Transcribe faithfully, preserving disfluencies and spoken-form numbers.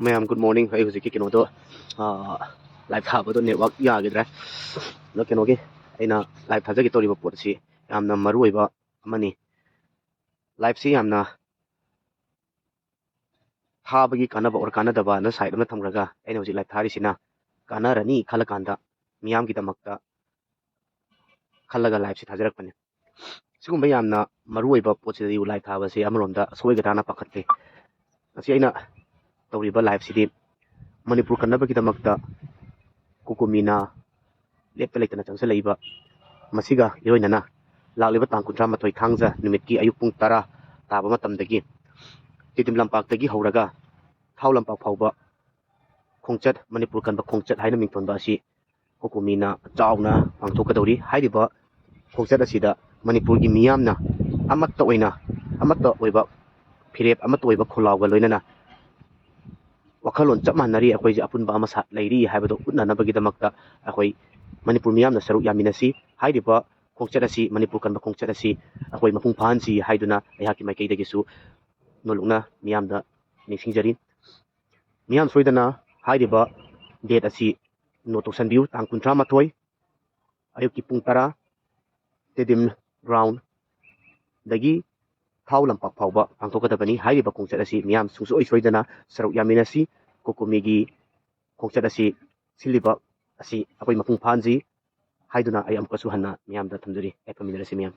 ꯃꯌꯥꯝ, good morning. ꯑꯩ ꯍꯧꯖꯤꯛꯀꯤ ꯀꯩꯅꯣꯗꯣ, ꯂꯥꯏꯞ ꯊꯥꯕꯗꯣ ꯅꯦꯠꯋꯥꯛ ꯌꯥꯈꯤꯗ꯭ꯔꯦ꯫ ꯑꯗꯣ ꯀꯩꯅꯣꯒꯤ, ꯑꯩꯅ ꯂꯥꯏꯞ ꯊꯥꯖꯒꯦ ꯇꯧꯔꯤꯕ ꯄꯣꯠ ꯑꯁꯤ ꯌꯥꯝꯅ ꯃꯔꯨ ꯑꯣꯏꯕ ꯑꯃꯅꯤ꯫ ꯂꯥꯏꯞꯁꯤ ꯌꯥꯝꯅ ꯊꯥꯕꯒꯤ ꯀꯥꯟꯅꯕ ꯑꯣꯔ ꯀꯥꯟꯅꯗꯕꯅ ꯁꯥꯏꯠ ꯑꯃ ꯊꯝꯈ꯭ꯔꯒ, ꯑꯩꯅ ꯍꯧꯖꯤꯛ ꯂꯥꯏꯞ ꯊꯥꯔꯤꯁꯤꯅ ꯀꯥꯟꯅꯔꯅꯤ ꯈꯜꯂꯀꯥꯟꯗ, ꯃꯤꯌꯥꯝꯒꯤꯗꯃꯛꯇ ꯈꯜꯂꯒ ꯂꯥꯏꯞꯁꯤ ꯊꯥꯖꯔꯛꯄꯅꯤ꯫ ꯁꯤꯒꯨꯝꯕ ꯌꯥꯝꯅ ꯃꯔꯨ ꯑꯣꯏꯕ ꯄꯣꯠꯁꯤꯗꯗꯤ ꯂꯥꯏꯞ ꯊꯥꯕꯁꯦ ꯑꯃꯔꯣꯝꯗ ꯁꯣꯏꯒꯗ꯭ꯔꯥꯅ ꯄꯥꯈꯠꯂꯤ꯫ ꯉꯁꯤ ꯑꯩꯅ ꯇꯧꯔꯤꯕ ꯂꯥꯏꯞꯁꯤꯗꯤ ꯃꯅꯤꯄꯨꯔ ꯀꯟꯅꯕꯒꯤꯗꯃꯛꯇ ꯀꯣꯀꯣꯃꯤꯅ ꯂꯦꯞꯇ ꯂꯩꯇꯅ ꯆꯪꯁꯤꯜꯂꯛꯏꯕ, ꯃꯁꯤꯒ ꯏꯔꯣꯏꯅꯅ ꯂꯥꯛꯂꯤꯕ ꯇꯥꯡ ꯀꯨꯟꯊ꯭ꯔꯥ ꯃꯥꯊꯣꯏ ꯊꯥꯡꯖ ꯅꯨꯃꯤꯠꯀꯤ ꯑꯌꯨꯛ ꯄꯨꯡ ꯇꯔꯥ ꯇꯥꯕ ꯃꯇꯝꯗꯒꯤ ꯇꯤꯗꯤꯝ ꯂꯝꯄꯥꯛꯇꯒꯤ ꯍꯧꯔꯒ ꯊꯥꯎ ꯂꯝꯄꯥꯛ ꯐꯥꯎꯕ ꯈꯣꯡꯆꯠ, ꯃꯅꯤꯄꯨꯔ ꯀꯟꯕ ꯈꯣꯡꯆꯠ ꯍꯥꯏꯅ ꯃꯤꯡꯊꯣꯟꯕ ꯑꯁꯤ ꯀꯣꯀꯣꯃꯤꯅ ꯆꯥꯎꯅ ꯄꯥꯡꯊꯣꯛꯀꯗꯧꯔꯤ꯫ ꯍꯥꯏꯔꯤꯕ ꯈꯣꯡꯆꯠ ꯑꯁꯤꯗ ꯃꯅꯤꯄꯨꯔꯒꯤ ꯃꯤꯌꯥꯝꯅ ꯑꯃꯠꯇ ꯑꯣꯏꯅ, ꯑꯃꯠꯇ ꯑꯣꯏꯕ ꯐꯤꯔꯦꯞ, ꯑꯃꯠꯇ ꯑꯣꯏꯕ ꯈꯣꯜꯂꯥꯎꯒ ꯂꯣꯏꯅꯅ ꯋꯥꯈꯜꯂꯣꯟ ꯆꯞ ꯃꯥꯟꯅꯔꯤ, ꯑꯩꯈꯣꯏꯁꯦ ꯑꯄꯨꯟꯕ ꯑꯃ ꯁꯥ-, ꯂꯩꯔꯤ ꯍꯥꯏꯕꯗꯨ ꯎꯠꯅꯅꯕꯒꯤꯗꯃꯛꯇ ꯑꯩꯈꯣꯏ ꯃꯅꯤꯄꯨꯔ ꯃꯤꯌꯥꯝꯅ ꯁꯔꯨꯛ ꯌꯥꯃꯤꯟꯅꯁꯤ꯫ ꯍꯥꯏꯔꯤꯕ ꯈꯣꯡꯆꯠ ꯑꯁꯤ, ꯃꯅꯤꯄꯨꯔ ꯀꯟꯕ ꯈꯣꯡꯆꯠ ꯑꯁꯤ ꯑꯩꯈꯣꯏ ꯃꯄꯨꯡ ꯐꯥꯍꯟꯁꯤ ꯍꯥꯏꯗꯨꯅ ꯑꯩꯍꯥꯛꯀꯤ ꯃꯥꯏꯀꯩꯗꯒꯤꯁꯨ ꯅꯣꯜꯂꯨꯛꯅ ꯃꯤꯌꯥꯝꯗ ꯅꯤꯡꯁꯤꯡꯖꯔꯤ꯫ ꯃꯤꯌꯥꯝ ꯁꯣꯏꯗꯅ ꯍꯥꯏꯔꯤꯕ ꯗꯦꯠ ꯑꯁꯤ ꯅꯣꯠ ꯇꯧꯁꯟꯕꯤꯌꯨ, ꯇꯥꯡ ꯀꯨꯟꯊ꯭ꯔꯥ ꯃꯥꯊꯣꯏ, ꯑꯌꯨꯛꯀꯤ ꯄꯨꯡ ꯇꯔꯥ, ꯇꯦꯗꯤꯝ ꯒ꯭ꯔꯥꯎꯟꯗꯒꯤ ꯊꯥꯎ ꯂꯝꯄꯥꯛ ꯐꯥꯎꯕ ꯄꯥꯡꯊꯣꯛꯀꯗꯕꯅꯤ꯫ ꯍꯥꯏꯔꯤꯕ ꯈꯣꯡꯆꯠ ꯑꯁꯤ ꯃꯤꯌꯥꯝ ꯁꯨꯡꯁꯣꯏ ꯁꯣꯏꯗꯅ ꯁꯔꯨꯛ ꯌꯥꯃꯤꯟꯅꯁꯤ꯫ ꯀꯣꯀꯣꯃꯤꯒꯤ ꯈꯣꯡꯆꯠ ꯑꯁꯤ ꯁꯤꯜꯂꯤꯕ ꯑꯁꯤ ꯑꯩꯈꯣꯏ ꯃꯄꯨꯡ ꯐꯥꯍꯟꯁꯤ ꯍꯥꯏꯗꯨꯅ ꯑꯩ ꯑꯃꯨꯛꯀꯁꯨ ꯍꯟꯅ ꯃꯤꯌꯥꯝꯗ ꯊꯝꯖꯔꯤ꯫ ꯌꯥꯏꯐꯃꯤꯟꯅꯔꯁꯤ ꯃꯤꯌꯥꯝ꯫